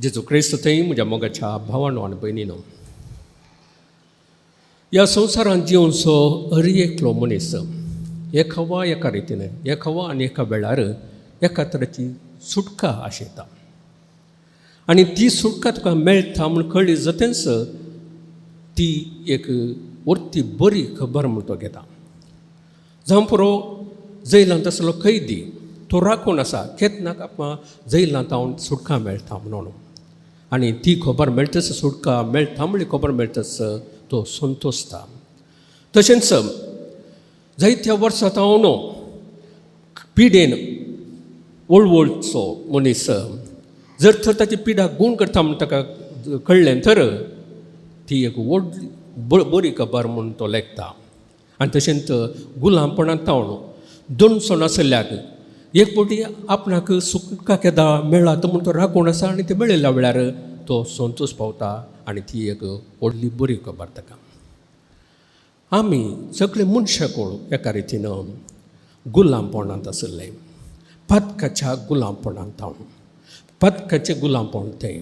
जेजू क्रिस्त थंय म्हज्या मोगाच्या भावानो आनी भयणीनो, ह्या संवसारांत जिवनसो हर एकलो मनीस एका वा एका रितीन, एका वा आनी एका वेळार एका तरेची सुटका आशेता आनी ती सुटका तुका मेळटा म्हूण कळ्ळी जातेंच ती एक व्हडली बरी खबर म्हूण तो घेता. जावं पुरो जैलांत आसलो कैदी तो राखून आसा केन्ना आपणाक जैलांत हांव सुटका मेळटा म्हणून, आनी ती खबर मेळटच, सुटका मेळटा म्हणली खबर मेळटच तो संतोशता. तशेंच जायत्या वर्सां हांव पिडेन वळवळचो मनीस जर तर ताची पिडा गूण करता म्हूण ताका कळ्ळें तर ती एक व्हडली बरी खबर म्हूण तो लेखता. आनी तशेंच गुलामपणांत तावन दोनसो नासल्याक एक फावटी आपणाक सुटका केदा मेळ्ळा म्हूण तो राखून आसा आनी ते मेळिल्ल्या वेळार तो संतोश पावता आनी ती एक व्हडली बरी खबर ताका. आमी सगळे मनशां कोण एका रितीन गुलामपणांत आशिल्ले, पदकाच्या गुलामपणांत थावन, पदकाचें गुलामपण तें.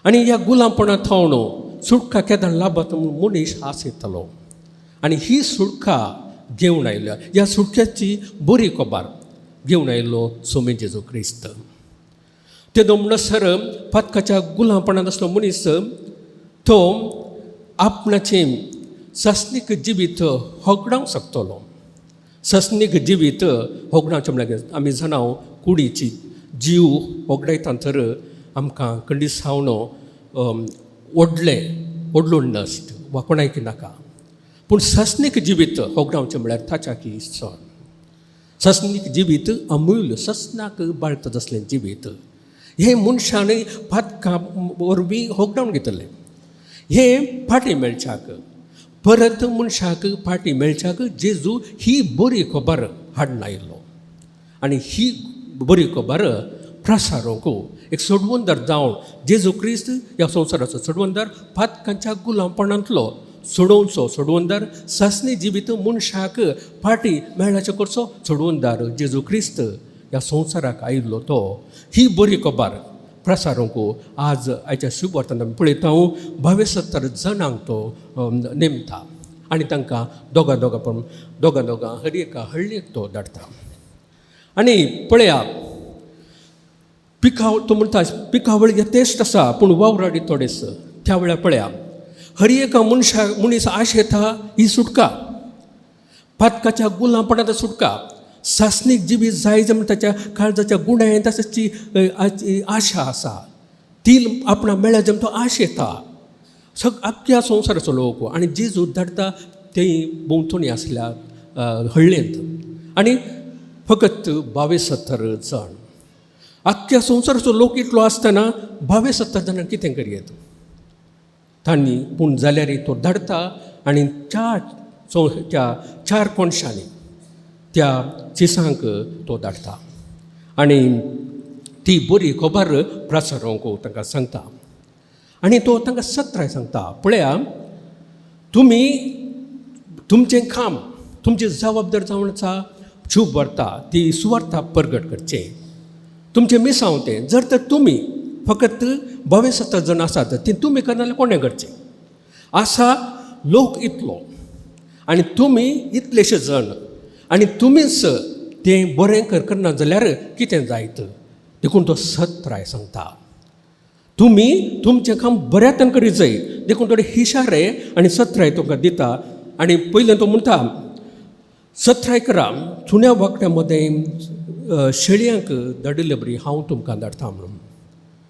आनी ह्या गुलामपणांत थावन सुटका केन्ना लाभत म्हूण मनीस आस येतलो आनी ही सुटका घेवन आयल्या, ह्या सुटक्याची बरी खबर घेवन आयलो सोमी जेजू क्रिस्त. तेदो म्हणसर पदकाच्या गुलामपणांत आसलो मनीस तो आपणाचें सासणीक जिवीत होगडावंक शकतलो. सासणीक जिवीत होगडावचें म्हळ्यार आमी जाणा कुडीची जीव होगडायता तर आमकां कंडिसावन व्हडलें व्हडलो नश्ट वा कोणायकी नाका, पूण सासणीक जिवीत होगडावचें म्हळ्यार ताच्या की चड. सासणीक जिवीत अमूल्य ससनाक बाळता तसलें जिवीत हें मनशान पातकां वरवीं होगडावन घेतलें. हें फाटीं मेळच्याक, परत मनशाक फाटीं मेळच्याक जेजू ही बरी खबर हाडून आयलो आनी ही बरी खबर प्रसारूंक एक सोडवंदर जावन जेजू क्रिस्त ह्या संवसाराचो सोडवंदर, पातकांच्या गुलामपणांतलो सोडोवचो सोडवंदार, सासणी जिवीत मनशाक फाटीं मेळ्ळाचें करचो सोडवंदार जेजू क्रिस्त ह्या संवसाराक आयिल्लो तो ही बरी खबर प्रसारूंक आज आयच्या शुभवर्तान आमी पळयता 72 जाणांक तो नेमता आनी तांकां दोगां दोगां पण दोगां दोगां हर एका हळ्ळेक तो धाडटा. आनी पळया पिकावळ, तो म्हणटा पिकावळ यथेश्ट आसा पूण वावराडी थोडेच. त्या वेळार पळया हर एका मनशा मनीस आशेता ही सुटका, पातकाच्या गुलामपणांत सुटका, सासणीक जिवीत जाय म्हण ताच्या काळजाच्या गुणायन ताची आशा आसा, ती आपणा मेळ्ळ्या जम तो आशेता सग आख्ख्या संवसाराचो लोक. आनी जेजू धाडटा ते भोंवतणी आसल्या हळ्ळेंत आनी फकत 72 जाण. आख्ख्या संवसाराचो लोक इतलो आसतना 72 जाणांक कितें करयेत तांणी? पूण जाल्यार तो धाडटा आनी चार त्या चार कोणशांनी त्या चिसांक तो धाडटा आनी ती बरी खबर प्रसारोंक तांकां सांगता. आनी तो तांकां सत्राय सांगता, पळया तुमी तुमचें काम, तुमची जबाबदार जावन आसा शुभ वार्ता, ती सुवार्ता परगट करचें, तुमचें मिसांव तें. जर तर तुमी फकत 72 जाण आसात ती तुमी करना जाल्यार कोणें करचें? आसा लोक इतलो आनी तुमी इतलेशे जण आनी तुमीच तें बरें करना जाल्यार कितें जायत? देखून तो सत्राय सांगता तुमी तुमचें काम बऱ्या तरेन करीत जाय. देखून थोडे हिशारे आनी सत्राय तुमकां दिता. आनी पयलें तो म्हणटा सत्राय करा, सुण्या वागट्या मदें शेळयांक धाडिल्ले बरी हांव तुमकां धाडटा म्हणून.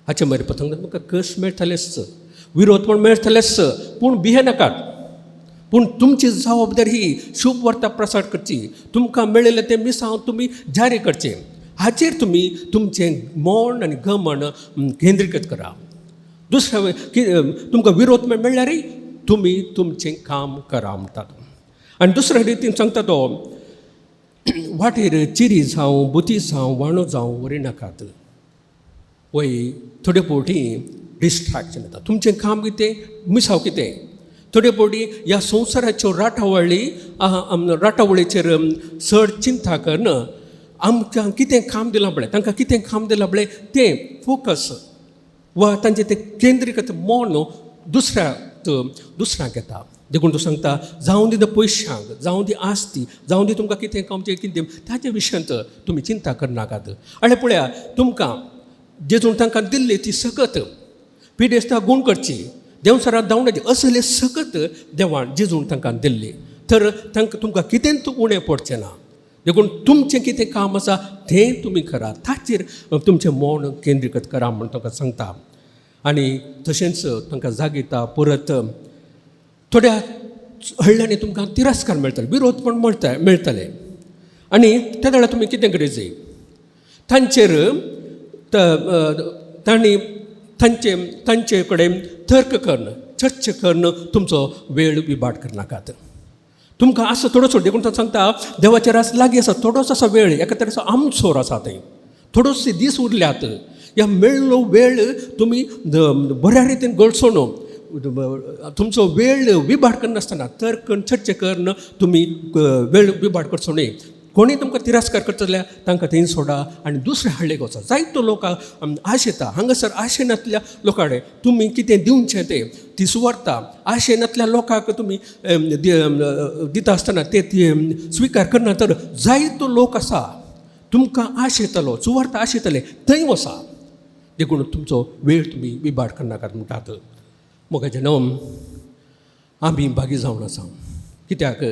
हाचे मागीर पतंग तुमकां कस मेळटलेच, विरोध पण मेळटलेच, पूण भियेनाकात. पूण तुमची जबाबदारी ही शुभ वार्ता प्रसार करची, तुमकां मेळिल्लें तें मिसांव तुमी जारी करचें, हाचेर तुमी तुमचें मन आनी गमन केंद्रीकृत करा. दुसऱ्या तुमकां विरोध मेळ्ळ्यारय तुमी तुमचें काम करा म्हणटा तो. आनी दुसऱ्या रितीन सांगता तो, वाटेर चिरी जावं, बुती जावं, वाणो जावं व्हरिनाकात. वय थोडे फावटी डिस्ट्रॅक्शन येता, तुमचें काम कितें, मिसांव कितें, थोडे फावटी ह्या संवसाराच्यो राटावळी राटावळीचेर चड चिंता करून आमकां कितें काम दिलां पळय, तांकां कितें काम दिलां पळय तें फोकस वा तांचें तें केंद्रीकृत मन दुसऱ्या दुसऱ्यांक येता. देखून तूं सांगता जावं दी पयशांक, जावं दी आस्ती, जावं दी तुमकां कितें खावचें कितें, ताचे विशयांत तुमी चिंता करनाकात. आनी पळया तुमकां जेजून तांकां दिल्ली ती सकत पिडेस्तां गूण करची, देंवचाराक धांवडाची, असले सकत देवान जेजून तांकां दिल्ली. तर तांकां तुमकां कितेंच उणें पडचें ना. देखून तुमचें कितें काम आसा तें तुमी करात, ताचेर तुमचें मन केंद्रीकृत करा म्हूण तांकां सांगता. आनी तशेंच तांकां जागयता. परत थोड्या हळ्ळ्यांनी तुमकां तिरस्कार मेळटले, विरोध पण मेळटले. आनी त्या वेळार तुमी कितें करीत जाय, तांचेर तांणी तांचे तांचे कडेन तर्क करून चर्चा करून तुमचो वेळ विबाड करनाकात. तुमकां आसा थोडोसो, देखून तो सांगता देवाचे रास लागीं आसा, थोडोसो आसा वेळ, एका तरेचो आमसोर आसा, थंय थोडोसो दीस उरल्यात. ह्या मेळ्ळो वेळ तुमी बऱ्या रितीन गळसोण, तुमचो वेळ विबाड करनासतना तर्क चर्चा करून तुमी वेळ विबाड करचो न्हय. कोणी तुमकां तिरस्कार करता जाल्यार तांकां थंय सोडा आनी दुसऱ्या हळ्ळेक वचा. जायतो लोक आशेता हांगासर, आशेनातल्या लोकां कडेन तुमी कितें दिवचें तें ती सुवार्ता आशेनातल्या लोकांक तुमी दिता आसतना ते स्विकार करना. तर जायतो लोक आसा तुमकां आशेतलो, सुवार्ता आशेतले, थंय वसा. देखून तुमचो वेळ तुमी विबाड करनाकात म्हणटात. मोगाचे न्हू आमी भागी जावन आसा, कित्याक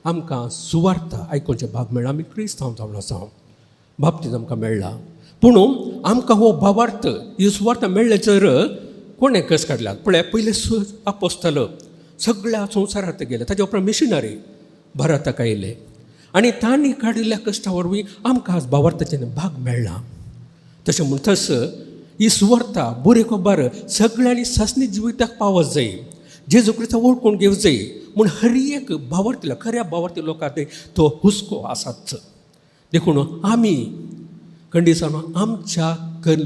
आमकां सुवार्ता आयकुचें भाग मेळ्ळा, आमी क्रिस्तांव जावन आसा, बाप्तीज आमकां मेळ्ळा. पूण आमकां हो भावार्थ ही सुवार्ता मेळ्ळें जर कोणें कस काडल्यात पळय, पयले आपोस्तल सगळ्या संवसारांत गेले, ताच्या उपरांत मिशनरी भारताक आयले आनी तांणी काडिल्ल्या कश्टा वरवीं आमकां आज भावार्थाचें भाग मेळ्ळा. तशें म्हणटच ही सुवार्ता बरी खबर सगळ्यांनी सासणी जिविताक पावत जाय, जेजू क्रिस्ताक वळखून घेवंक जाय म्हूण हर एक भावार्थी, खऱ्या भावार्थी लोकांक तो हुस्को आसाच. देखून आमी खंडीसान आमच्या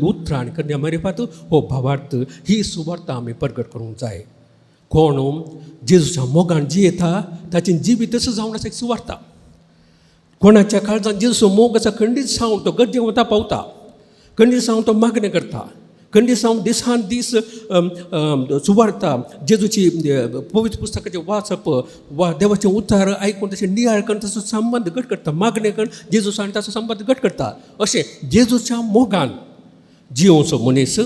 उतरां आनी करण्या मारिफात हो भावार्थ ही सुवार्ता आमी परगट करूंक जाय. कोण जेजूच्या मोगान जियेता ताचें जिवीत जावन आसा एक सुवार्ता. कोणाच्या काळजान जेजूचो मोग आसा खंडीत जावन तो गरजे वता पावता, खंडीत जावन तो मागणें करता, खंडीत जावन दिसान दीस सुवार्ता जेजूची पवित्र पुस्तकाचें वाचप वा देवाचें उतार आयकून तशें नियाळ करून ताचो संबंद घट करता, मागणें करून जेजूचो आनी ताचो संबंद घट करता. अशें जेजूच्या मोगान जियोवचो मनीस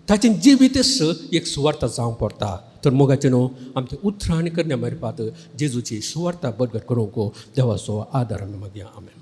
ताचें जिवीतच एक सुवार्ता जावंक पडटा. तर मोगाचें न्हू आमचें उतरां आनी करण्या मारपात जेजूची सुवार्ता बरगट करूंक देवाचो आदार आमी मागया. आमेन.